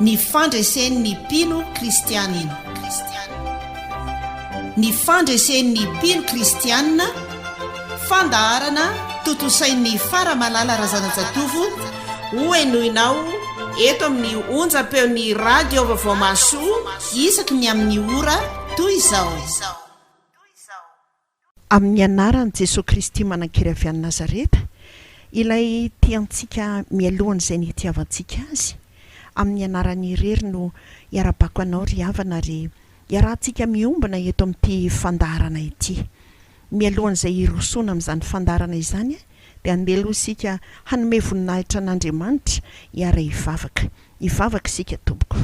Ny fandresen'ny mpino kristianina. Ny fandresen'ny mpino kristianina, fandaharana tontosain'i Faramalala Razanajatovo, hohenoinao eto amin'ny onjam-peon'ny Radio Vaovao Mahasoa isaky ny amin'ny ora toy izao. Amin'ny anaran'i Jesoa Kristy manan-kery avy any Nazareta, Ilay tia antsika mialohan'izay nitiavantsika Azy, amin'ny anarany irery no iarabako anao ry havana ary iarahantsika miombona eto amin'ity fandaharana ity. Mialohan'izay hirosoana amin'izany fandaharana izany dia andeha aloha isika hanome voninahitra an'Andriamanitra hiara-hivavaka. Hivavaka isika tompoko.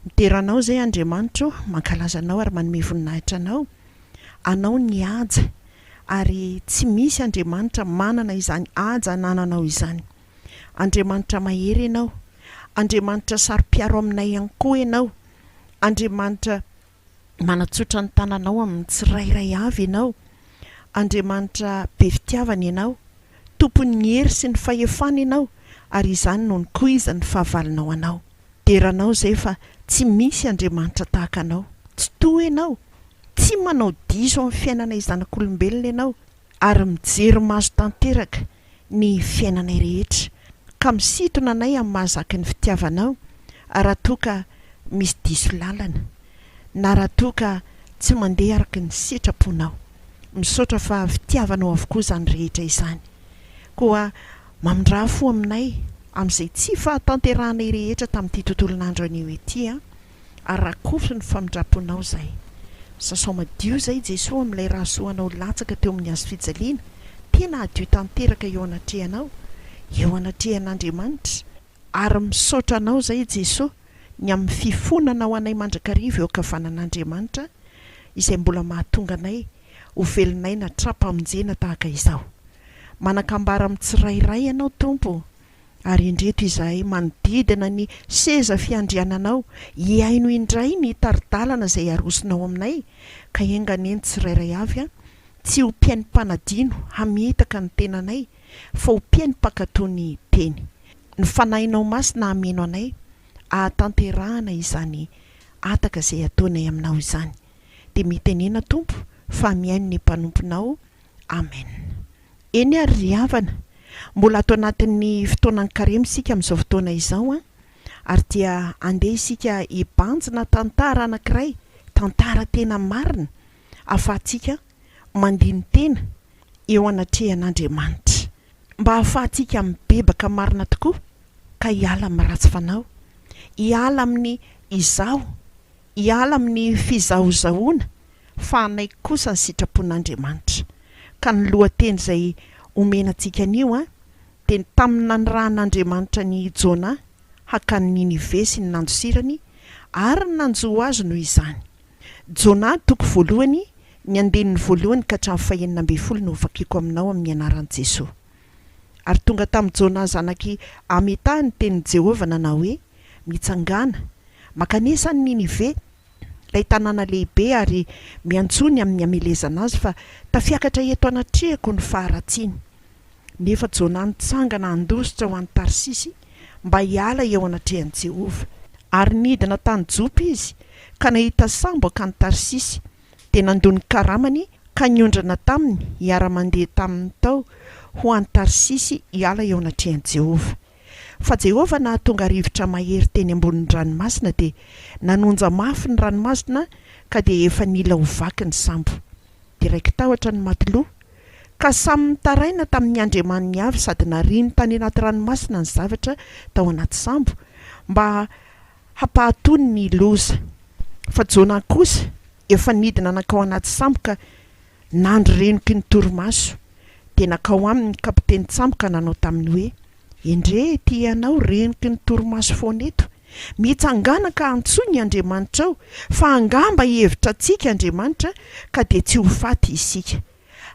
Midera Anao izay Andriamanitra o, mankalaza Anao ary manome voninahitra Anao. Anao ny haja, ary tsy misy Andriamanitra manana izany haja anananao izany. Andriamanitra mahery Ianao. Andriamanitra saro-piaro aminay ihany koa Ianao. Andriamanitra manatsotra ny tananao amin'ny tsirairay avy Ianao. Andriamanitra be fitiavana Ianao. Tompon'ny hery sy ny fahefana Ianao, ary izany no nikoizan'ny fahavalonao Anao. Dera Anao izay fa tsy misy Andriamanitra tahaka Anao. Tsitoha Ianao. Tsy manao diso amin'ny fiainanay zanak'olombelona Ianao ary mijery maso tanteraka ny fiainanay rehetra ka misintona anay amin'ny mahazaky ny fitiavanao raha toa ka misy diso lalana na raha toa ka tsy mandeha araka ny sitraponao. Misaotra fa fitiavanao avokoa izany rehetra izany. Koa mamindrà fo aminay amin'izay tsy fahatanterahanay rehetra tamin'ity tontolon'andro anio ity an! Ary rakofy ny famindram-ponao izay. Sasao madio izay Jesoa amin'ilay rà soanao latsaka teo amin'ny hazo fijaliana, tena hadio tanteraka eo anatrehanao, eo anatrehan'Andriamanitra, ary misaotra Anao izay Jesoa ny amin'ny fifonanao anay mandrakariva eo ankavanan'Andriamanitra izay mbola mahatonga anay ho velon'aina tra-pamonjena tahaka izao. Manan-kambara amin'ny tsirairay Ianao Tompo. Ary indreto izahay manodidina ny seza fiandriananao, hihaino indray ny tari-dalana izay arosonao aminay, ka enga anie ny tsirairay avy tsy ho mpihaino mpanadino hamitaka ny tenanay, fa ho mpihaino mpankatò ny Teny. Ny Fanahinao Masina hameno anay hahatanterahana izany hataka izay ataonay aminao izany. Dia mitenena Tompo fa mihaino ny mpanomponao. Amen. Eny ary ry havana, mbola ato anatin'ny fotoanan'ny karemy isika amin'izao fotoana izao an, ary dia andeha isika hibanjina tantara anankiray, tantara tena marina, ahafahantsika mandini-tena eo anatrehan'Andriamanitra, mba ahafahantsika mibebaka marina tokoa ka hiala amin'ny ratsy fanao, hiala amin'ny izaho, Hiala amin'ny fizahozahoana fa hanaiky kosa ny sitrapon'Andriamanitra. Ka ny lohateny izay omena antsika anio dia ny tamin'ny nanirahan'Andriamanitra an'i Jona hakany Ninive sy ny nandosirany ary ny nanjo azy noho izany. Jona toko voalohany, ny andininy voalohany ka hatramin'ny fahenina ambin'ny folo no hovakiako aminao amin'ny anaran'i Jesoa. Ary tonga tamin'i Jona zanak'i Amitahy ny tenin'i Jehovah nanao hoe, Mitsangàna, Mankanesa any Ninive, ilay tanàna lehibe, ary miantsoa ny amin'ny hamelezana azy, fa tafiakatra eto anatrehako ny faharatsiany. Nefa Jonà nitsangana handositra ho any Tarsisy mba hiala eo anatrehan'i Jehovah. Ary nidina tany Jopa izy, ka nahita sambo hankany Tarsisy, dia nandoa ny karamany ka niondrana taminy hiara-mandeha taminy tao ho any Tarsisy hiala eo anatrehan'i Jehovah. Fa Jehovah nahatonga rivotra mahery teny ambonin'ny ranomasina dia nanonja mafy ny ranomasina ka dia efa nila ho vaky ny sambo. Dia raiki-tahotra ny matiloha, ka samy nitaraina tamin'ny andriamaniny avy sady nariany tany anaty ranomasina ny zavatra tao anaty sambo mba hampahatony ny loza. Fa Jonah kosa efa nidina nankao anaty sambo ka Nandry renoky ny torimaso, dia nankao aminy ny kapitenin-tsambo ka nanao taminy hoe, Endrey ity ianao renoky ny torimaso foana eto! Mitsangàna ka antsoy ny Andriamanitrao, fa angamba hihevitra antsika Andriamanitra ka dia tsy ho faty isika.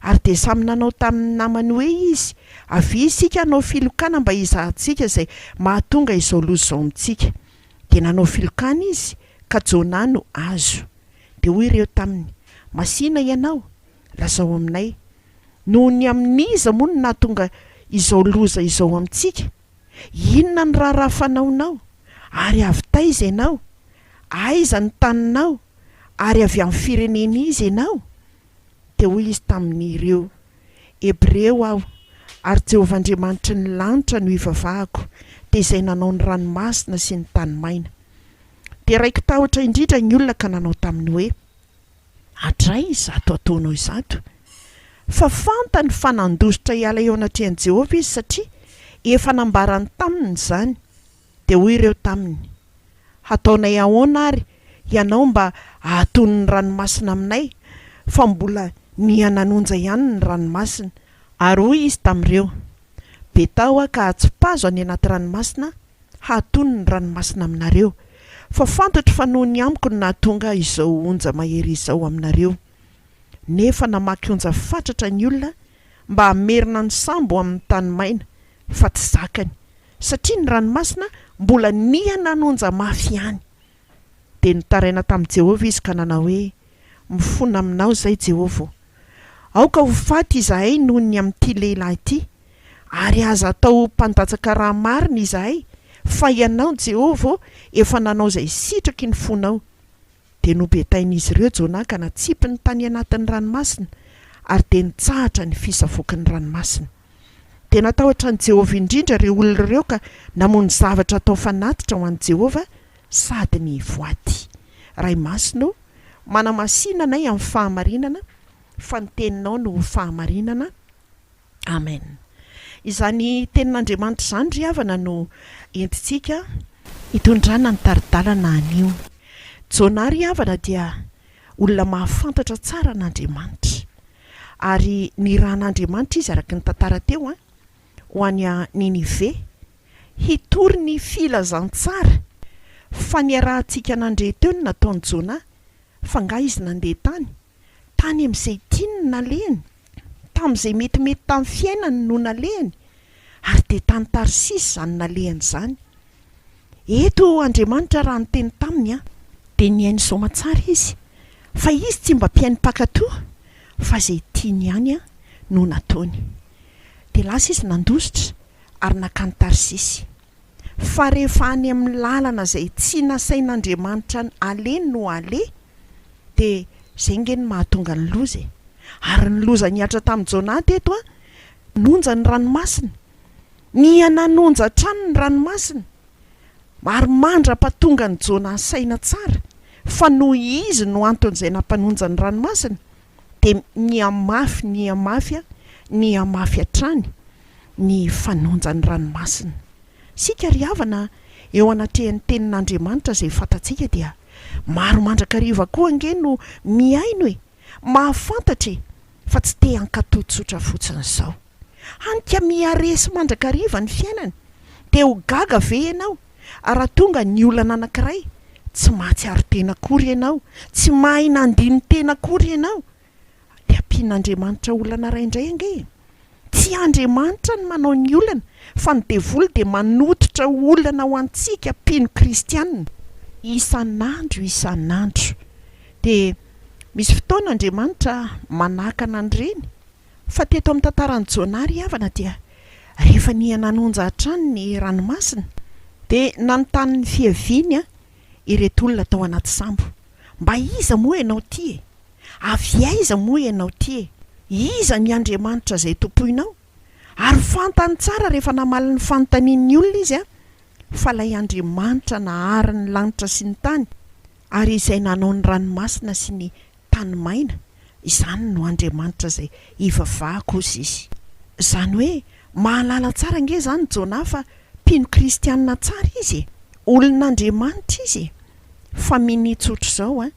Ary dia samy nanao tamin'ny namany hoe izy, Avia isika hanao filokana mba hizahantsika izay mahatonga izao loza izao amintsika. Dia nanao filokana izy, ka Jonah no azo. Dia hoy ireo taminy, Masìna ianao, lazao aminay, noho ny amin'iza moa no nahatonga izao loza izao amintsika? Inona ny raharaha fanaonao? Ary avy taiza? taiza ianao? Aiza ny taninao? Ary avy amin'ny firenena iza ianao? Dia hoy izy tamin'ireo, Hebreo aho, ary Jehovah Andriamanitry ny lanitra no ivavahako, dia izay nanao ny ranomasina sy ny tany maina. Dia raiki-tahotra indrindra ny olona ka nanao taminy hoe, Hatray izato ataonao izato? Fa fantany fa nandositra hiala eo anatrehan'i Jehovah izy, satria efa nambarany taminy izany. Dia hoy ireo taminy, Hataonay ahoana àry ianao mba hahatony ny ranomasina aminay? Fa mbola niha-nanonja ihany ny ranomasina. Ary hoy izy tamin'ireo, Betao aho ka atsipazo any anaty ranomasina hahatony ny ranomasina aminareo, fa fantatro fa noho ny amiko no nahatonga izao onja mahery izao aminareo. Nefa namaky onja fatratra ny olona mba hamerina ny sambo ho amin'ny tany maina, fa tsy zakany, satria ny ranomasina mbola niha-nanonja mafy ihany. Dia nitaraina tamin'i Jehovah izy ka nanao hoe, Mifona aminao izay, Jehovah ô! Aoka ho faty izahay noho ny amin'ity lehilahy ity, ary aza atao ho mpandatsaka rà marina izahay, fa Ianao, Jehovah ô, efa nanao izay sitraky ny fonao. Dia nobetain'izy ireo Jonah ka natsipiny tany anatin'ny ranomasina, ary dia nitsahatra ny fisafoaky ny ranomasina. Dia natahotra an'i Jehovah indrindra ireo olona ireo ka namono zavatra atao fanatitra ho an'i Jehovah sady nivoady. Ray Masina ô, manamasina anay amin'ny fahamarinana, fa ny Teninao no fahamarinana. Amen. Izany Tenin'Andriamanitra izany ry havana no entintsika hitondrana ny tari-dalana anio. Jonah ry havana dia olona mahafantatra tsara an'Andriamanitra. Ary nirahan'Andriamanitra izy araka ny tantara teo ho any Ninive hitory ny filazantsara. Fa niarahantsika nandre teo ny nataon'i Jonah, fa angaha izy nandeha tany? Tany amin'izay tiany no nalehany, tamin'izay metimety tamin'ny fiainany no nalehany, ary dia tany Tarsisy izany nalehany izany. Eto Andriamanitra raha niteny taminy an, dia nihaino soamatsara izy, fa izy tsy mba mpihaino mpankatò, fa izay tiany ihany no nataony. Dia lasa izy nandositra ary nankany Tarsisy. Fa rehefa any amin'ny lalana izay tsy nasain'Andriamanitra aleha no aleha, Dia izay ange no mahatonga ny loza e! Ary ny loza nihatra tamin'i Jonah teto an, nonja ny ranomasina. Niha-nanonja hatrany ny ranomasina. Ary mandra-pahatongan'i Jonah saina tsara fa noho izy no anton'izay nampanonja ny ranomasina, dia nihamafy, nihamafy, nihamafy hatrany ny fanonjan'ny ranomasina. Isika ry havana eo anatrehan'ny tenin'Andriamanitra izay fantatsika dia maro mandrakariva koa ange no mihaino e, mahafantatra e, fa tsy te hankatò tsotra fotsiny izao. Hany ka miha-resy mandrakariva ny fiainany. Dia ho gaga ve ianao raha tonga ny olana anankiray, tsy mahatsiaro tena akory ianao, tsy mahay nandini-tena akory ianao, Dia ampian'Andriamanitra olana iray indray ange e! Tsy Andriamanitra no manao ny olana fa ny devoly dia manototra olana ho antsika mpino kristiana isan'andro isan'andro. Dia misy fotoana Andriamanitra manakana an'ireny fa teto amin'ny tantaran'i Jonah ry havana dia rehefa niha-nanonja hatrany ny ranomasina dia nanontany ny fiaviany ireto olona tao anaty sambo, mba iza moa ianao ity e? Avy aiza moa ianao ity e? Iza ny Andriamanitra izay tompoinao? Ary fantany tsara rehefa namaly ny fanontanian'ny olona izy fa ilay Andriamanitra nahary ny lanitra sy ny tany ary izay nanao ny ranomasina sy ny tany maina, izany no Andriamanitra izay ivavahako hozy izy. Izany hoe mahalala tsara ange izany Jonah fa mpino kristianina tsara izy e! Olon'Andriamanitra izy e! Fa minia tsotr'izao an!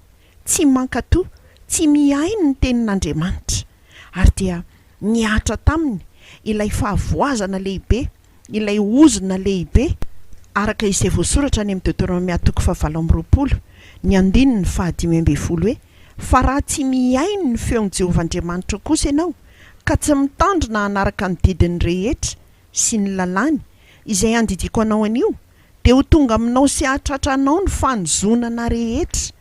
tsy mankatò, tsy mihaino ny tenin'Andriamanitra. Ary dia nihatra taminy ilay fahavoazana lehibe, ilay ozona lehibe, araka izay voasoratra any amin'ny Deoteronomia toko fahavalo amby roapolo, ny andininy fahadimy ambin'ny folo hoe, Fa raha tsy mihaino ny feon'i Jehovah Andriamanitrao kosa ianao, ka tsy mitandrina hanaraka ny didiny rehetra sy ny lalàny, izay andidiako anao anio, dia ho tonga aminao sy hahatratra anao ny fanozonana rehetra.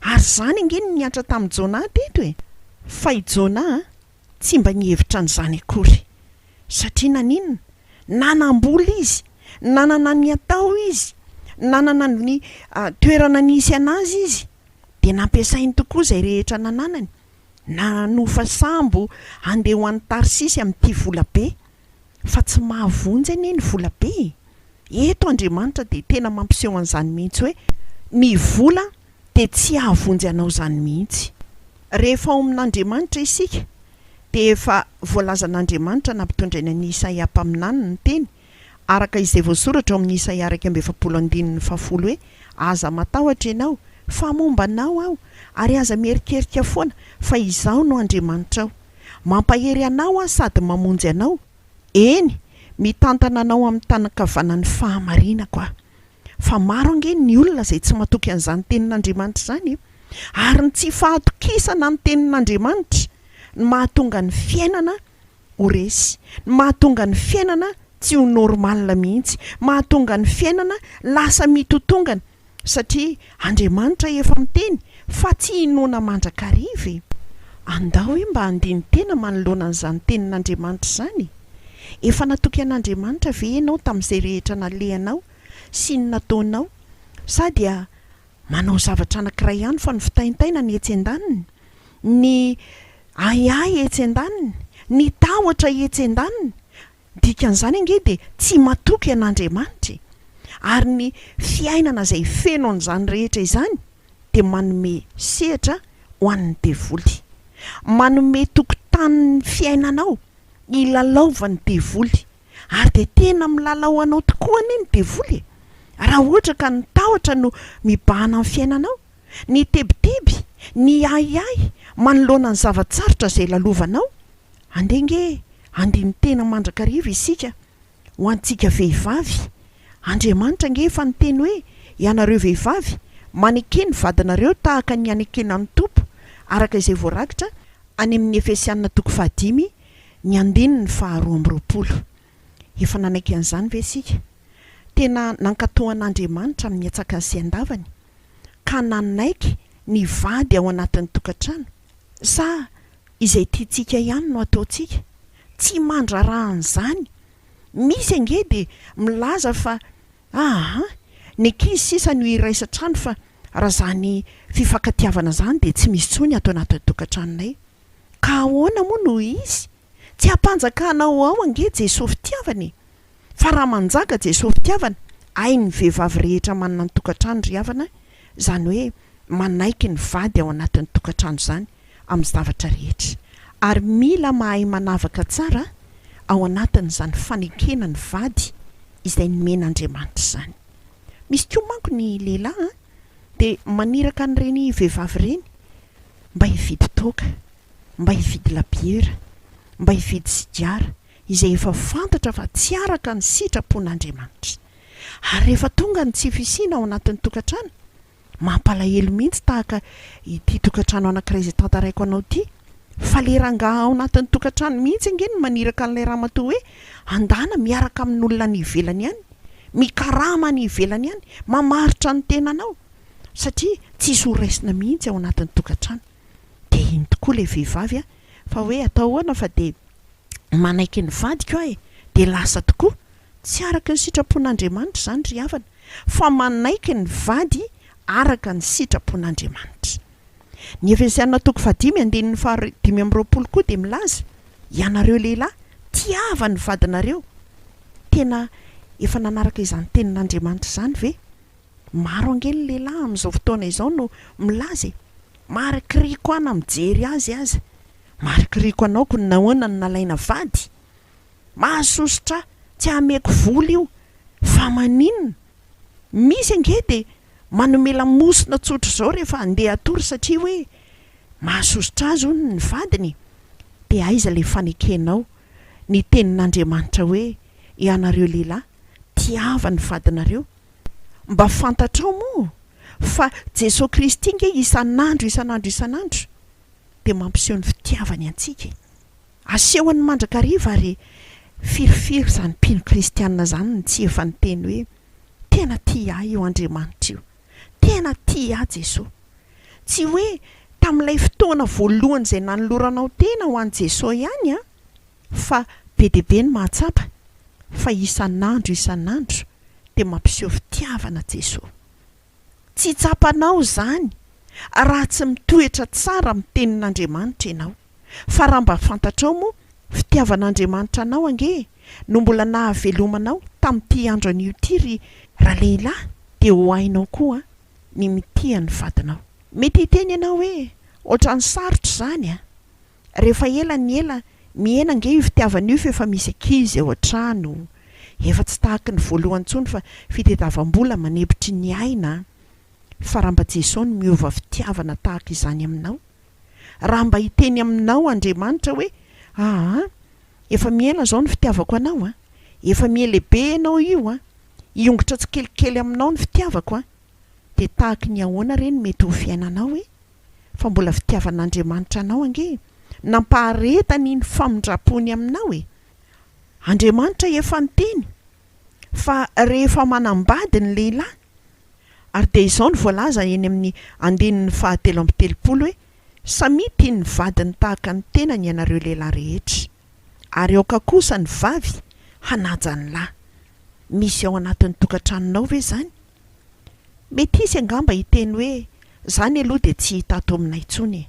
Ary izany ange no nihatra tamin'i Jonah teto e! Fa i Jonah tsy mba nihevitra an'izany akory. Satria naninona? Nanam-bola izy, nanana ny atao izy, Nanana ny toerana nisy an'azy izy, dia nampiasainy tokoa izay rehetra nananany. Nanofa sambo handeha ho any Tarsisy amin'ity vola be. Fa tsy mahavonjy anie ny vola be e! Eto Andriamanitra dia tena mampiseho an'izany mihitsy hoe ny vola dia tsy hahavonjy anao izany mihitsy. Rehefa ao amin'Andriamanitra isika dia efa voalazan'Andriamanitra nampitondrainy an'i Isaia mpaminany ny teny araka izay voasoratra ao amin'ny Isaia 41 andininy fahafolo hoe, Aza matahotra ianao, fa momba anao Aho, ary aza mierikerika foana, fa Izaho no Andriamanitrao. Mampahery anao Aho sady mamonjy anao, eny, mitantana anao amin'ny tanan-kavanan'ny fahamarinako Aho. Fa maro ange ny olona izay tsy matoky an'izany tenin'Andriamanitra izany e! Ary ny tsy fahatokisana ny tenin'Andriamanitra no mahatonga ny fiainana ho resy, ny mahatonga ny fiainana tsy ho normal mihitsy, mahatonga ny fiainana lasa mitotongana satria Andriamanitra efa miteny fa tsy inoana mandrakariva e! Andao hoe mba handini-tena manoloana an'izany tenin'Andriamanitra izany e! Efa natoky an'Andriamanitra ve ianao tamin'izay rehetra nalehanao sy ny nataonao sa dia manao zavatra anankiray ihany fa ny fitaintainana etsy an-daniny, ny ahiahy etsy an-daniny, ny tahotra etsy an-daniny. Dikan'izany ange dia tsy matoky an'Andriamanitra e! Ary ny fiainana izay feno an'izany rehetra izany dia manome sehatra ho an'ny devoly. Manome tokotanin'ny fiainanao hilalaovan'ny devoly. Ary dia tena milalao anao tokoa anie ny devoly e! Raha ohatra ka ny tahotra no mibahana ny fiainanao, ny tebiteby, ny ahiahy manoloana ny zava-tsarotra izay lalovanao, andeha ange handini-tena mandrakariva isika ho antsika vehivavy. Andriamanitra ange efa niteny hoe, Ianareo vehivavy, maneke ny vadinareo tahaka ny anekena ny Tompo, araka izay voarakitra any amin'ny Efesiana toko fahadimy ny andininy faha 22. Efa nanaiky an'izany ve isika? Tena nankatò an'Andriamanitra amin'ny antsakany sy andavany, ka nanaiky ny vady ao anatin'ny tokantrano? Sa izay tiantsika ihany no ataontsika? Tsy mandraharaha an'izany. Misy ange dia milaza fa aa, ny ankizy sisa no hiraisan-trano fa raha izany fifankatiavana izany dia tsy misy intsony ato anatin'ny tokantranonay. Ka ahoana moa no izy? Tsy hampanjakanao ao ange Jesoa fitiavana e! Fa raha manjaka Jesoa fitiavana, hain'ny vehivavy rehetra manana ny tokantrano ry havana, izany hoe manaiky ny vady ao anatin'ny tokantrano izany amin'ny zavatra rehetra. Ary mila mahay manavaka tsara ao anatin'izany fanekena ny vady izay nomen'Andriamanitra izany. Misy koa manko ny lehilahy dia maniraka an'ireny vehivavy ireny mba hividy toaka, mba hividy labiera, mba hividy sigara, izay efa fantatra fa tsy araka ny sitrapon'Andriamanitra. Ary rehefa tonga ny tsy fisiana ao anatin'ny tokantrano, mampalahelo mihitsy tahaka ity tokantrano anankiray izay tantaraiko anao ity, fa le rangahy ao anatin'ny tokantrano mihitsy ange no maniraka an'ilay ramatoa hoe andana miaraka amin'olona any ivelany any, mikarama any ivelany any, mamaritra ny tenanao. satria tsisy ho raisina mihitsy ao anatin'ny tokantrano. Dia iny tokoa ilay vehivavy an, fa hoe atao ahoana fa dia manaiky ny vadiko aho e, dia lasa tokoa. Tsy araka ny sitrapon'Andriamanitra izany ry havana, fa manaiky ny vady araka ny sitrapon'Andriamanitra. Ny Efesiana toko fahadimy andininy faha 25 koa dia milaza, Ianareo lehilahy, tiava ny vadinareo. Tena efa nanaraka izany tenin'Andriamanitra izany ve? Maro ange ny lehilahy amin'izao fotoana izao no milaza e! Marikoriko aho na mijery azy aza. Marikoriko anao ko nahoana no nalaina vady? Mahasosotra ahy, tsy hameko vola io. Fa maninona? Misy ange dia manome lamosina tsotra izao rehefa handeha hatory satria hoe mahasosotra azy hono ny vadiny e! Dia aiza ilay fanekenao ny tenin'Andriamanitra hoe ianareo lehilahy tiava ny vadinareo? Mba fantatrao moa fa Jesoa Kristy nge isan'andro isan'andro isan'andro dia mampiseho ny fitiavany antsika e! Asehony mandrakariva ary firifiry izany mpino kristiana izany no tsy efa niteny hoe tena tia ahy io Andriamanitra io, tena tia ahy Jesoa. Tsy hoe tamin'ilay fotoana voalohany izay nanoloranao tena ho an'i Jesoa ihany an! Fa be dia be ny mahatsapa fa isan'andro isan'andro. dia mampiseho fitiavana Jesoa. Tsy tsapanao izany raha tsy mitoetra tsara amin'ny tenin'Andriamanitra ianao. Fa raha mba fantatrao moa, fitiavan'Andriamanitra anao ange no mbola nahavelomanao tamin'ity andro anio ity ry ralehilahy dia ho hainao koa ny mitia ny vadinao. Mety hiteny ianao hoe ohatran'ny sarotra izany an! Rehefa ela ny ela, mihena ange io fitiavana io f'efa misy ankizy ao an-trano, efa tsy tahaky ny voalohany intsony fa fitediavam-bola manebitry ny aina an! Fa raha mba Jesoa no miova fitiavana tahaka izany aminao? Raha mba hiteny aminao Andriamanitra hoe aa efa mihena izao ny fitiavako anao an! Efa mihalehibe ianao io an! Hiongotra tsikelikely aminao ny fitiavako an! Dia tahaky ny ahoana re no mety ho fiainanao e? Fa mbola fitiavan'Andriamanitra anao ange e! Nampaharetany ny famindrampony aminao e! Andriamanitra efa niteny fa rehefa manambady ny lehilahy, ary dia izao no voalaza eny amin'ny andininy fahatelo amby telopolo hoe, Samia tia ny vadiny tahaka ny tenany ianareo lehilahy rehetra, ary aoka kosa ny vavy hanaja ny lahy. Misy ao anatin'ny tokantranonao ve izany? Mety hisy angamba hiteny hoe, Izany aloha dia tsy hita ato aminay intsony e!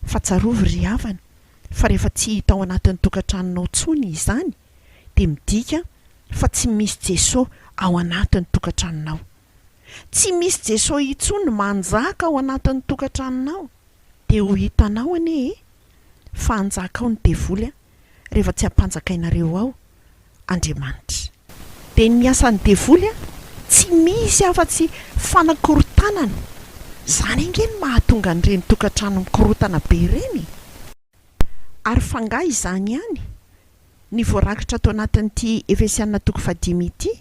Fa tsarovy ry havana fa rehefa tsy hita ao anatin'ny tokantranonao intsony izany dia midika fa tsy misy Jeso ao anatin'ny tokantranonao. Tsy misy Jeso intsony manjaka ao anatin'ny tokantranonao. Dia ho hitanao anie e! Fa hanjaka ao ny devoly rehefa tsy ampanjakainareo ao Andriamanitra. Dia ny asan'ny devoly tsy misy afa-tsy fanakorontanana. Izany ange no mahatonga an'ireny tokantrano mikorontana be ireny e! Ary f'angaha izany ihany ny voarakitra ato anatin'ity Efesiana toko fahadimy ity,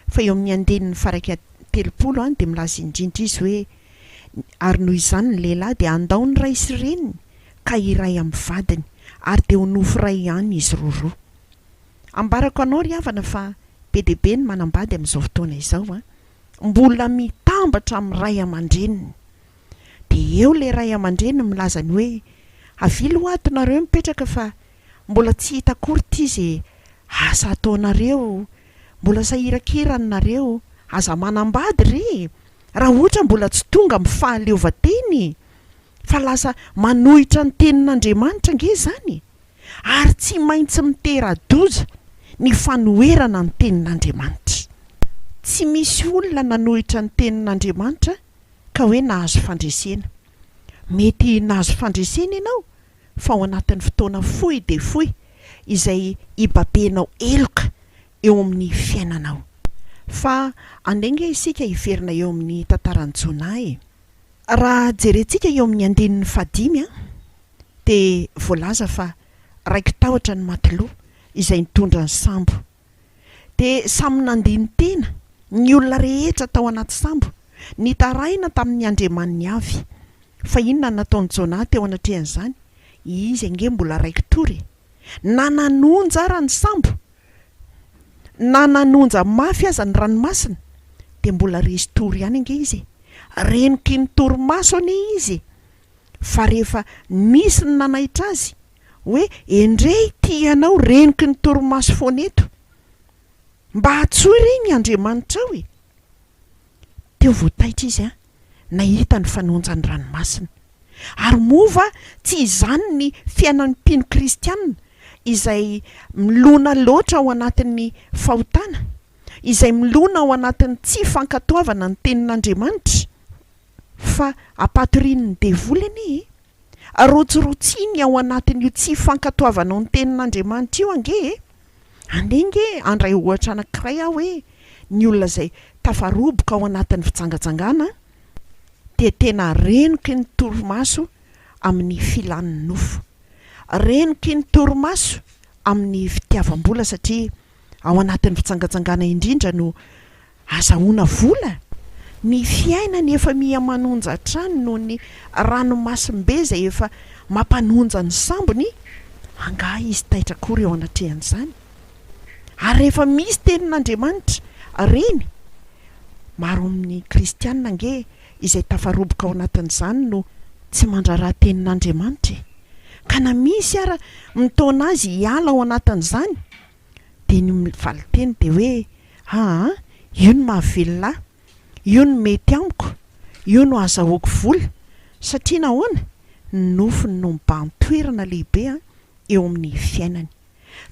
fa eo amin'ny andininy faha-31 dia milaza indrindra izy hoe, Ary noho izany ny lehilahy dia handao ny ray sy reniny ka hiray amin'ny vadiny, ary dia ho nofo iray ihany izy roroa. Ambarako anao ry havana fa be dia be ny manambady amin'izao fotoana izao an, mbola mitambatra amin'ny ray aman-dreniny. Dia eo ilay ray aman-dreny milaza ny hoe, avily hoa ato nareo mipetraka fa mbola tsy hita akory ity ze asa ataonareo, mbola sahirakirana nareo, aza manambady re e! raha ohatra mbola tsy tonga amin'ny fahaleovantena e! Fa lasa manohitra ny tenin'Andriamanitra ange izany e! Ary tsy maintsy mitera-doza ny fanoherana ny tenin'Andriamanitra. Tsy misy olona nanohitra ny tenin'Andriamanitra ka hoe nahazo fandresena. Mety nahazo fandresena ianao fa ao anatin'ny fotoana fohy dia fohy izay hibabenao heloka eo amin'ny fiainanao. Fa andeha ange isika hiverina eo amin'ny tantaran'i Jonah e! Raha jerentsika eo amin'ny andininy fahadimy dia voalaza fa raiki-tahotra ny matiloha izay nitondra ny sambo. Dia samy nandini-tena ny olona rehetra tao anaty sambo, nitaraina tamin'ny andriamaniny avy. Fa inona no nataon'i Jonah teo anatrehan'izany? Izy ange mbola raiki-tory e! Na nanonja ara ny sambo, na nanonja mafy aza ny ranomasina, dia mbola resy tory ihany ange izy e! Renoky ny torimaso anie izy e! Fa rehefa nisy ny nanaitra azy, hoe endrey ity ianao renoky ny torimaso foana eto! Mba antsoy re ny Andriamanitrao e! Teo vao taitra izy an, nahita ny fanonjan'ny ranomasina. Ary moa va tsy izany ny fiainan'ny mpino kristiana izay milona loatra ao anatin'ny fahotana, izay milona ao anatin'ny tsy fankatoavana ny tenin'Andriamanitra? Fa ampatorian'ny devoly anie e! Rotsirotsiny ao anatin'io tsy fankatoavanao ny tenin'Andriamanitra io ange e! Andeha ange handray ohatra anankiray aho hoe ny olona izay tafaroboka ao anatin'ny fijangajangana dia tena renoky ny torimaso amin'ny filan'ny nofo. Renoky ny torimaso amin'ny fitiavam-bola satria ao anatin'ny fijangajangana indrindra no Azahoana vola? Ny fiainany efa miha manonja hatrany noho ny ranomasimbe izay efa mampanonja ny sambony, angaha izy taitra akory eo anatrehan'izany? Ary rehefa misy tenin'Andriamanitra reny, maro amin'ny kristiana ange izay tafaroboka ao anatin'izany no tsy mandraharaha tenin'Andriamanitra e! Ka na misy ara mitaona azy hiala ao anatin'izany, Dia ny valinteny dia hoe, aa, Io no mahavelona ahy, io no mety amiko, io no ahazahoako vola. Satria nahoana? Ny nofony no mibahan-toerana lehibe eo amin'ny fiainany.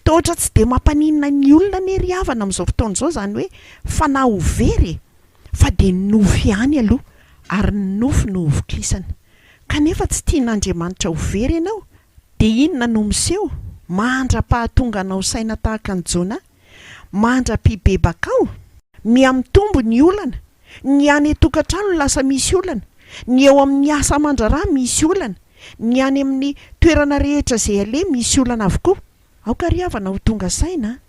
Toa ohatra tsy dia mampaninona ny olona anie ry havana amin'izao fotoana izao izany hoe fanahy ho very e! Fa dia ny nofo ihany aloha, ary ny nofo no hovokisana. Kanefa tsy tian'Andriamanitra ho very ianao, dia inona no miseho? Mandra-pahatonga anao saina tahaka an'i Jonah, mandra-pibebakao? Miha-mitombo ny olana, ny any an-tokantrano lasa misy olana, ny eo amin'ny asa aman-draharaha misy olana, ny any amin'ny toerana rehetra izay aleha misy olana avokoa. Aoka ry havana ho tonga saina a!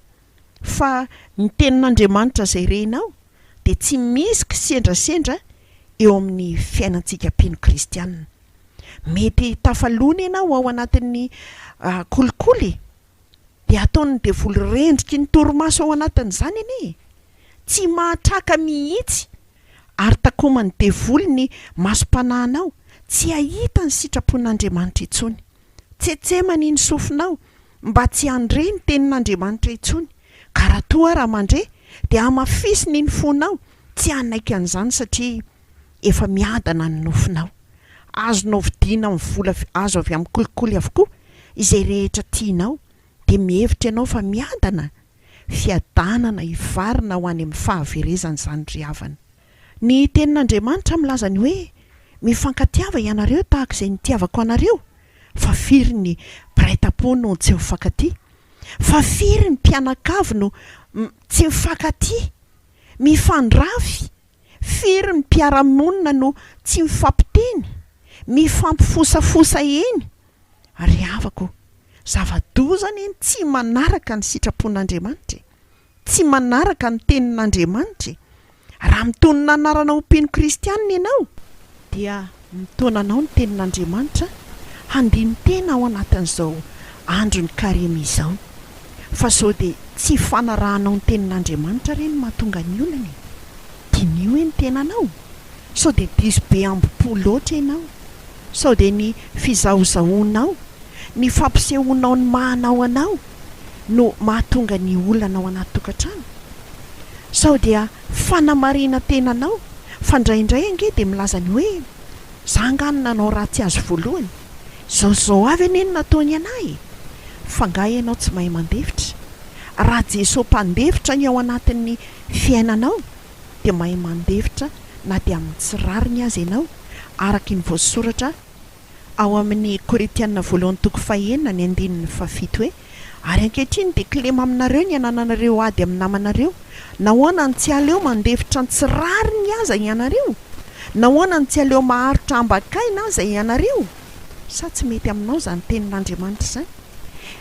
Fa ny tenin'Andriamanitra izay renao dia tsy misy kisendrasendra eo amin'ny fiainantsika mpino kristianina. Mety tafaloana ianao ao anatin'ny kolikoly e! Dia ataon'ny devoly rendriky ny torimaso ao anatin'izany anie e! Tsy mahatraka mihitsy ary takoman'ny devoly ny masom-panahinao tsy hahita ny sitrapon'Andriamanitra intsony. Tsetsemany ny sofinao mba tsy handre ny tenin'Andriamanitra intsony, ka raha toa raha mandre dia hamafisiny ny fonao tsy hanaiky an'izany satria efa miadana ny nofinao. Azonao vidiana amin'ny vola azo avy amin'ny kolikoly avokoa izay rehetra tianao, dia mihevitra ianao fa miadana? Fiadanana hivarina ho any amin'ny fahaverezana izany ry havana. Ny Tenin'Andriamanitra milaza ny hoe, Mifankatiava ianareo tahaka izay nitiavako anareo. Fa firy ny mpiray tampo no tsy mifankatia? Fa firy ny mpianakavy no tsy mifankatia? Mifandrafy? Firy ny mpiara-monina no tsy mifampiteny? Mifampifosafosa eny? Ry havako, zava-doza anie ny tsy manaraka ny sitrapon'Andriamanitra e! Tsy manaraka ny tenin'Andriamanitra e! Raha mitonona anarana ho mpino kristianina ianao, dia mitaona anao ny tenin'Andriamanitra handini-tena ao anatin'izao andron'ny karemy izao, fa sao dia tsy fanarahanao ny tenin'Andriamanitra re no mahatonga ny olana e! Diniho hoe ny tenanao, sao dia diso be ambo-po loatra ianao, sao dia ny fizahozahoanao, ny fampisehoanao ny maha anao anao no mahatonga ny olana ao anaty tokantrano? Sao dia fanamarinan-tenanao fa indraindray ange dia milaza ny hoe za angaha no nanao ratsy azy voalohany, izao sy izao avy anie no nataony anah e! Fa angaha ianao tsy mahay mandefitra? Raha Jesoa mpandefitra ny ao anatin'ny fiainanao dia mahay mandefitra na dia amin'ny tsy rariny aza ianao araka ny voasoratra ao amin'ny Korintiana voalohany toko fahenina ny andininy fahafito hoe, Ary ankehitriny dia kilema aminareo ny anananareo ady amin'ny namanareo. Nahoana no tsy aleo mandefitra ny tsy rariny aza ianareo? Nahoana no tsy aleo maharitra ambakaina aza ianareo? Sa tsy mety aminao izany tenin'Andriamanitra izany?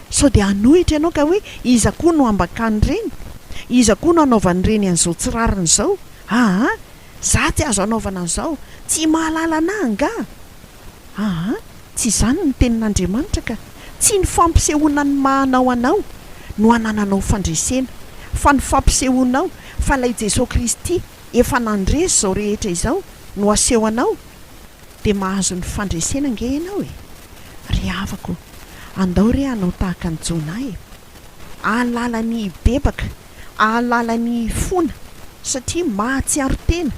Sao dia hanohitra ianao ka hoe, Iza koa no ambakan'ireny? Iza koa no anaovan'ireny an'izao tsy rariny izao? Aa! Za tsy azo anaovana an'izao, tsy mahalala anah angaha? Aa, tsy izany ny tenin'Andriamanitra ka! Tsy ny fampisehoana ny maha anao anao no anananao fandresena, fa ny fampisehoanao fa ilay Jesoa Kristy efa nandresy izao rehetra izao no aseho anao, dia mahazo ny fandresena ange ianao e! Ry havako, andao re hanao tahaka an'i Jonah e! Hahalala ny hibebaka, hahalala ny hifona, satria mahatsiaro tena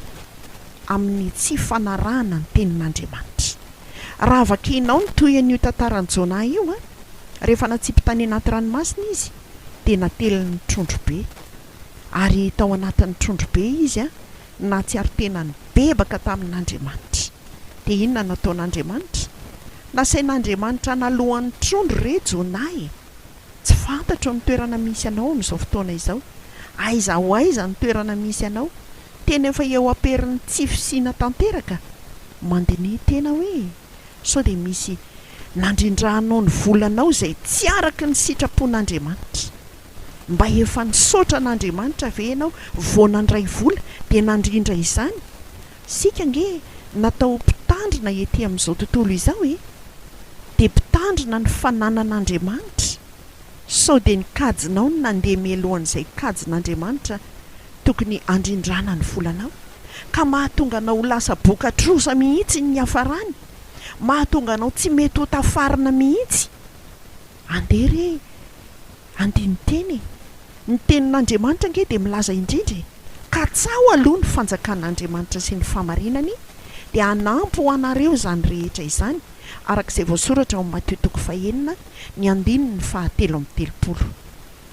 amin'ny tsy fanarahana ny tenin'Andriamanitra. Raha vakinao ny tohin'io tantaran'i Jonah io, rehefa natsipy tany anaty ranomasina izy, dia natelin'ny trondro be. Ary tao anatin'ny trondro be izy, nahatsiaro tena nibebaka tamin'Andriamanitra. Dia inona no nataon'Andriamanitra? Nasain'Andriamanitra naloan'ny trondro re Jonah e! Tsy fantatro ny toerana misy anao amin'izao fotoana izao. Aiza ho aiza ny toerana misy anao? Tena efa eo am-perin'ny tsy fisiana tanteraka? Mandiniha tena hoe sao dia misy nandrindranao ny volanao izay tsy araka ny sitrapon'Andriamanitra. Mba efa nisaotra an'Andriamanitra ve ianao vao nandray vola dia nandrindra izany? Isika ange natao ho mpitandrina ety amin'izao tontolo izao e! Dia mpitandrina ny fananan'Andriamanitra. Sao dia ny kajinao no nandeha mialohan'izay kajin'Andriamanitra tokony handrindrana ny volanao? Ka mahatonga anao ho lasa boka trosa mihitsy ny niafarany? Mahatonga anao tsy mety ho tafarina mihitsy? Andeha re handini-tena e! Ny tenin'Andriamanitra ange dia milaza indrindra e! Katsaho aloha ny fanjakan'Andriamanitra sy ny fahamarinany, dia hanampy ho anareo izany rehetra izany, araka izay voasoratra ao amin'ny Matio toko fahenina, ny andininy fahatelo amby telopolo.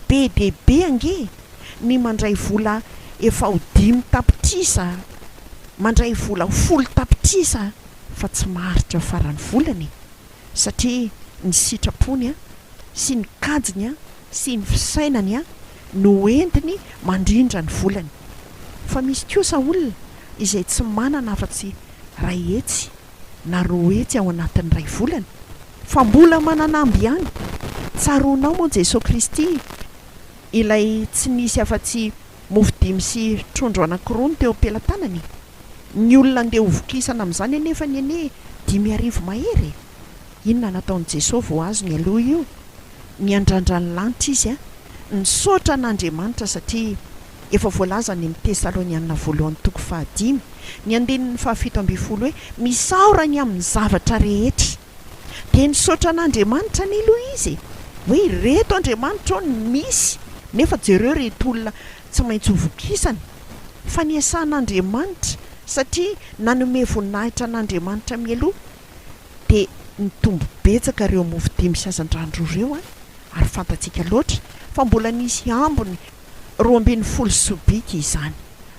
Be dia be ange ny mandray vola efa ho 5 tapitrisa, mandray vola ho 10 tapitrisa fa tsy maharitra faran'ny volana e! Satria ny sitrapony sy ny kajiny sy ny fisainany no entiny mandrindra ny volany. Fa misy kosa olona izay tsy manana afa-tsy 100 na 200 ao anatin'ny iray volana, fa mbola manana amby ihany. Tsaroanao moa Jesoa Kristy, ilay tsy nisy afa-tsy mofo dimy sy trondro anankiroa no teo am-pelatanany e? Ny olona andeha ho vokisana amin'izany anefa ny anie 5000 mahery e! Inona nataon'i Jesoa vao azony aloha io? Niandrandra ny lanitra izy, nisaotra an'Andriamanitra satria efa voalaza any amin'ny Tesalonianina voalohany toko fahadimy, ny andininy faha-17 hoe misaora ny amin'ny zavatra rehetra. Dia nisaotra an'Andriamanitra anie aloha izy e! Hoe ireto Andriamanitra ô ny misy, nefa jereo ireto olona tsy maintsy ho vokisana. Fa niasan'Andriamanitra satria nanome voninahitra an'Andriamanitra mialoha dia nitombo betsaka ireo mofo dimy sy hazandrano roa ireo an! Ary fantatsika loatra fa mbola nisy ambiny 12 sobika izany.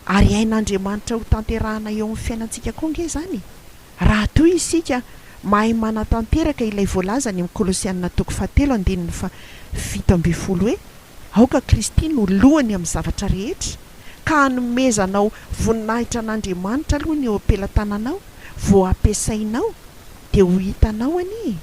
Ary hain'Andriamanitra ho tanterahana eo amin'ny fiainantsika koa ange izany e! Raha toa isika mahay manatanteraka ilay voalaza any amin'ny Kolosiana toko fahatelo andininy faha-17 hoe, Aoka Kristy no lohany amin'ny zavatra rehetra, ka hanomezanao voninahitra an'Andriamanitra aloha ny eo am-pelatananao vao ampiasainao, dia ho hitanao anie e!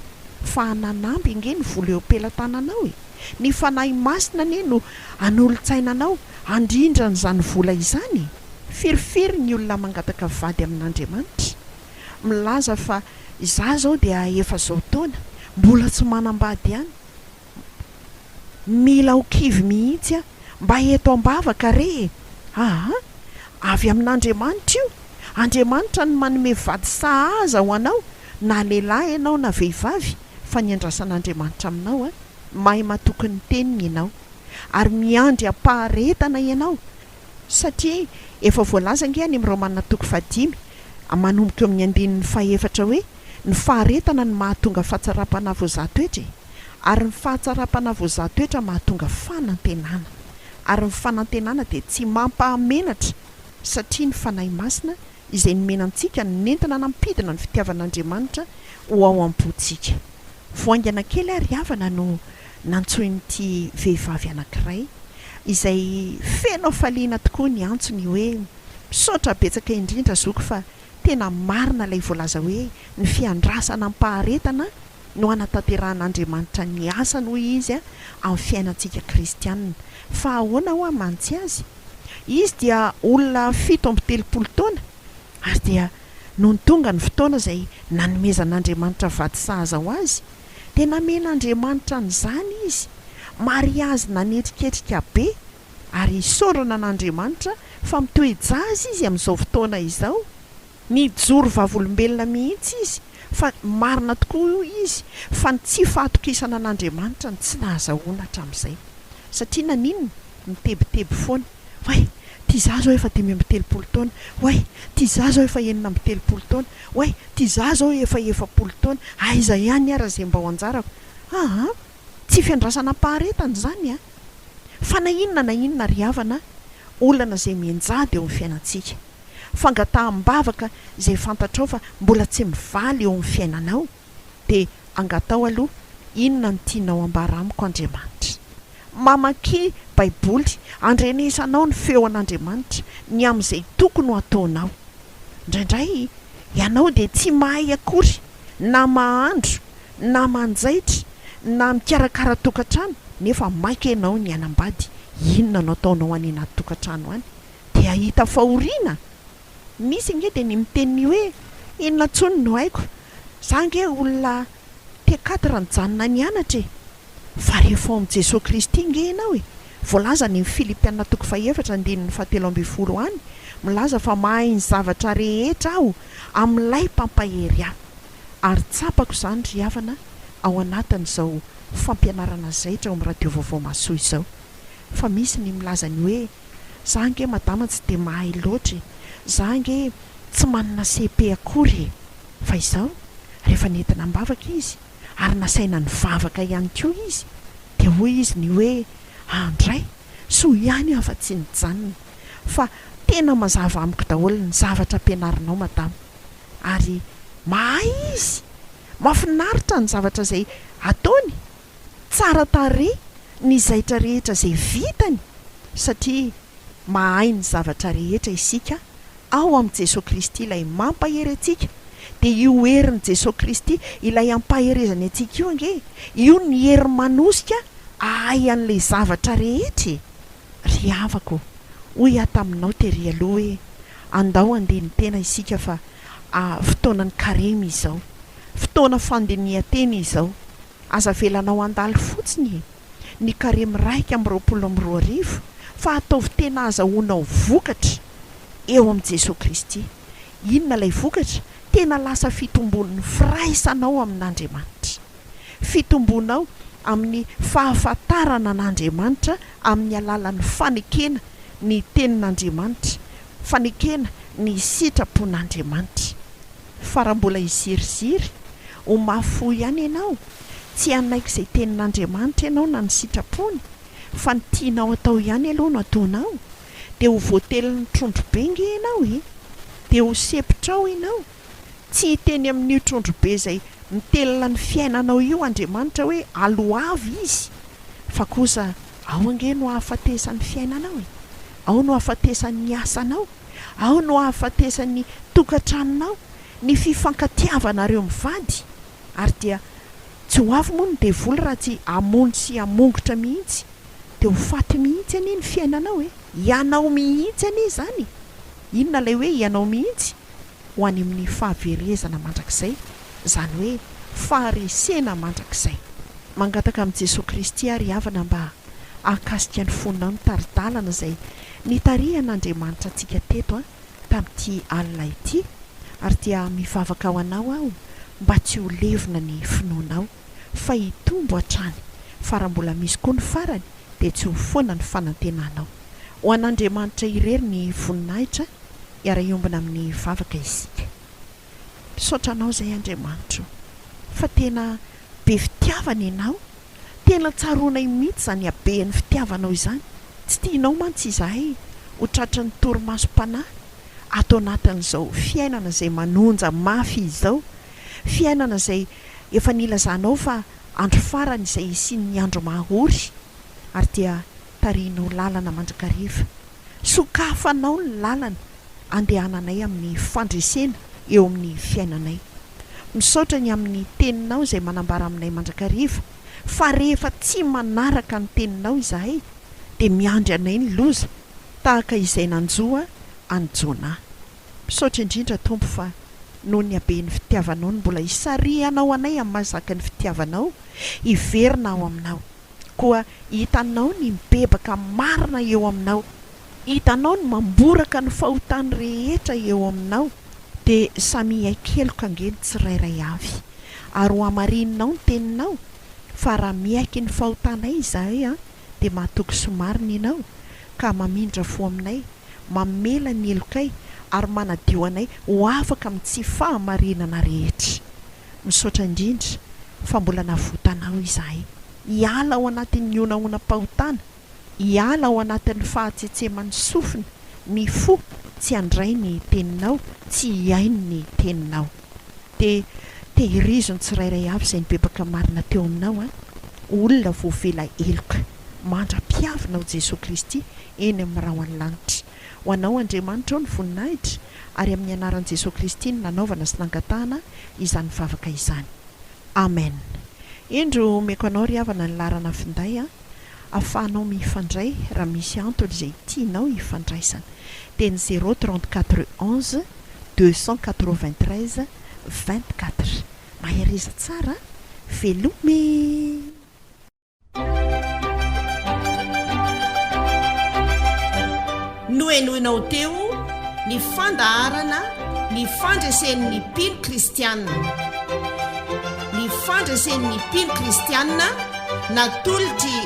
fa hananamby ange ny vola eo am-pelatananao e! Ny Fanahy Masina anie no hanolo-tsaina anao handrindra an'izany vola izany e! Firifiry ny olona mangataka vady amin'Andriamanitra? Milaza fa izaho izao dia efa zao taona, mbola tsy manambady ihany. Mila ho kivy mihitsy aho. Mba eto am-bavaka re e! Aa! Avy amin'Andriamanitra io. Andriamanitra no manome vady sahaza ho anao, na lehilahy ianao na vehivavy, fa ny andrasan'Andriamanitra aminao an, mahay matoky ny teniny ianao. Ary miandry am-paharetana ianao, satria efa voalaza ange any amin'ny Romana toko fahadimy, manomboka eo amin'ny andininy fahefatra hoe, Ny faharetana no mahatonga fahatsaram-panahy voazaha toetra e! Ary ny fahatsaram-panahy voazaha toetra mahatonga fanantenana. Ary ny fanantenana dia tsy mampahamenatra satria ny Fanahy Masina izay nomena antsika no nentina nampidina ny fitiavan'Andriamanitra ho ao am-pontsika. Vao haingana kely ary havana no nantsoin'ity vehivavy anankiray izay feno hafaliana tokoa ny antsony hoe, Misaotra betsaka indrindra zoky fa Tena marina ilay voalaza hoe ny fiandrasana amim-paharetana no hanatanterahan'Andriamanitra ny asany hoy izy amin'ny fiainantsika kristianina. Fa ahoana hoa mantsy azy? Izy dia olona 37 taona ary dia nony tonga ny fotoana izay nanomezan'Andriamanitra vady sahaza ho azy dia namen'Andriamanitra an'izany izy. Mariazy nanetriketrika be ary isaorana an'Andriamanitra fa mitoe-jaza izy amin'izao fotoana izao, nijoro vavolombelona mihitsy izy fa marina tokoa hoy izy fa ny tsy fahatokisana an'Andriamanitra no tsy nahazahoana hatramin'izay. Satria naninona? Mitebiteby foana, oay ty za zao efa 35 taona, oay ty za zao efa 36 taona, oay ty za zao efa 40 taona, aiza ihany ara izay mba ho anjarako? Aa! Tsy fiandrasana am-paharetana izany an! Fa na inona na inona ry havana, olana izay mianjady eo amin'ny fiainantsika, fangataham-bavaka izay fantatrao fa mbola tsy mivaly eo amin'ny fiainanao, dia angataho aloha, inona no tianao ambara amiko Andriamanitra? Mamakia Baiboly, andrenesanao ny feo an'Andriamanitra ny amin'izay tokony ho ataonao. Indraindray ianao dia tsy mahay akory na mahandro na manjaitra na mikarakara tokantrano nefa maika ianao ny hanambady, inona no ataonao any anaty tokantrano any? Dia hahita fahoriana? Misy ange dia ny miteny ny hoe inona intsony no haiko, za ange olona T quatre nijanona nianatra e! Fa rehefa ao amin'i Jesoa Kristy ange ianao e! Voalaza any amin'ny Filipiana toko fahefatra andininy fahatelo ambin'ny folo any milaza fa mahay ny zavatra rehetra aho amin'ilay mpampahery ahy. Ary tsapako izany ry havana ao anatin'izao fampianarana zaitra ao amin'ny radio vaovao mahasoa izao. Fa misy ny milaza ny hoe. Za ange madama tsy dia mahay loatra e! Za ange tsy manana cepe akory e! Fa izao, rehefa nentina am-bavaka izy, ary nasaina nivavaka ihany koa izy, dia hoy izy ny hoe, Andray, soa ihany aho fa tsy nijanona, fa tena mazava amiko daholo ny zavatra ampianarinao madama. Ary mahay izy! Mahafinaritra ny zavatra izay ataony, tsara tarehy ny zaitra rehetra izay vitany satria mahay ny zavatra rehetra isika ao amin'i Jesoa Kristy ilay mampahery antsika, dia io herin'i Jesoa Kristy ilay ampaherezany antsika io ange, io ny hery manosika ahay an'ilay zavatra rehetra e! Ry havako, hoy aho taminao tery aloha hoe andao handini-tena isika fa fotoanan'ny karemy izao, fotoana fandinihan-tena izao, aza avelanao handalo fotsiny e! ny karemy 2021 fa ataovy tena azahoanao vokatra eo amin'i Jesoa Kristy. Inona ilay vokatra? Tena lasa fitombon'ny firaisanao amin'Andriamanitra. Fitombonao amin'ny fahafantarana an'Andriamanitra amin'ny alalan'ny fanekena ny Tenin'Andriamanitra, fanekena ny sitrapon'Andriamanitra. Fa raha mbola hiziriziry, ho mafy fo ihany ianao, tsy hanaiky izay tenin'Andriamanitra ianao na ny sitrapony, fa ny tianao atao ihany aloha no ataonao, dia ho voatelin'ny trondro be nge ianao e! Dia ho sempotra ao ianao. Tsy hiteny amin'io trondro be izay mitelina ny fiainanao io Andriamanitra hoe aloavy izy, fa kosa ao ange no hahafatesan'ny fiainanao e! Ao no hahafatesan'ny asanao. Ao no ahafatesan'ny tokantranonao, ny fifankatiavanareo mivady, ary dia tsy ho avy moa ny devoly raha tsy hamono sy hamongotra mihitsy, dia ho faty mihitsy anie ny fiainanao e! Ianao mihitsy anie izany e! Inona ilay hoe ianao mihitsy? Ho any amin'ny fahaverezana mandrakizay, izany hoe faharesena mandrakizay. Mangataka amin'i Jesoa Kristy aho ry havana mba hahakasika ny fonao ny tari-dalana izay nitarihan'Andriamanitra antsika teto tamin'ity alina ity ary dia mivavaka ho anao aho mba tsy ho levona ny finoanao fa hitombo hatrany fa raha mbola misy koa ny farany dia tsy ho foana ny fanantenanao. Ho an'Andriamanitra irery ny voninahitra hiara-hiombona amin'ny vavaka isika. Misaotra anao izay Andriamanitra o! Fa tena be fitiavana ianao, tena tsaroanay mihitsy izany haben'ny fitiavanao izany, tsy tianao mantsy izahay ho tratran'ny torimasom-panahy ato anatin'izao fiainana izay manonja mafy izao, fiainana izay efa nilazanao fa andro farany izay hisian'ny andro mahory, ary dia tarihinao lalana mandrakariva. Sokafanao ny lalana andehananay amin'ny fandresena eo amin'ny fiainanay. Misaotra ny amin'ny Teninao izay manambara aminay mandrakariva fa rehefa tsy manaraka ny Teninao izahay dia miandry anay ny loza tahaka izay nanjo an'i Jonah. Misaotra indrindra Tompo fa noho ny haben'ny fitiavanao no mbola isarihanao anay amin'ny maha zakan'ny fitiavanao hiverina ao aminao. Koa hitanao ny mibebaka marina eo aminao, hitanao ny mamboraka ny fahotany rehetra eo aminao, dia samy hiaiky heloka ange ny tsirairay avy. Ary ho hamarininao ny teninao, fa raha miaiky ny fahotanay izahay, dia mahatoky sy marina Ianao, ka mamindra fo aminay, mamela ny helokay, ary manadio anay ho afaka amin'ny tsy fahamarinana rehetra. Misaotra indrindra fa mbola navotanao izahay hiala ao anatin'ny honahonam-pahotana, hiala ao anatin'ny fahatsetseman'ny sofina, ny fo tsy handray ny teninao, tsy hihaino ny teninao. Dia tehirizo ny tsirairay avy izay nibebaka marina teo aminao an, olona voavela heloka, mandra-piavinao Jesoa Kristy eny amin'ny rahon'ny lanitra. Ho anao Andriamanitra ô ny voninahitra, ary amin'ny anaran'i Jesoa Kristy no nanaovana sy nangatahana izany vavaka izany. Amen. Indro omeko anao ry havana ny laharana finday a, afahanao mifandray raha misy antony izay tianao hifandraisana. Dia ny zéro 34 11 293 24. Mahereza tsara a! Veloma e! Nohenoinao teo ny fandaharana Ny fandresen'ny mpino kristiana. Ny fandresen'ny mpino kristiana natolotr'i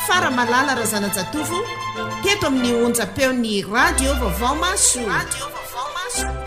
Faramalala Razanajatovo. teto amin'ny onjam-peon'ny Radio Vaovao Mahasoa.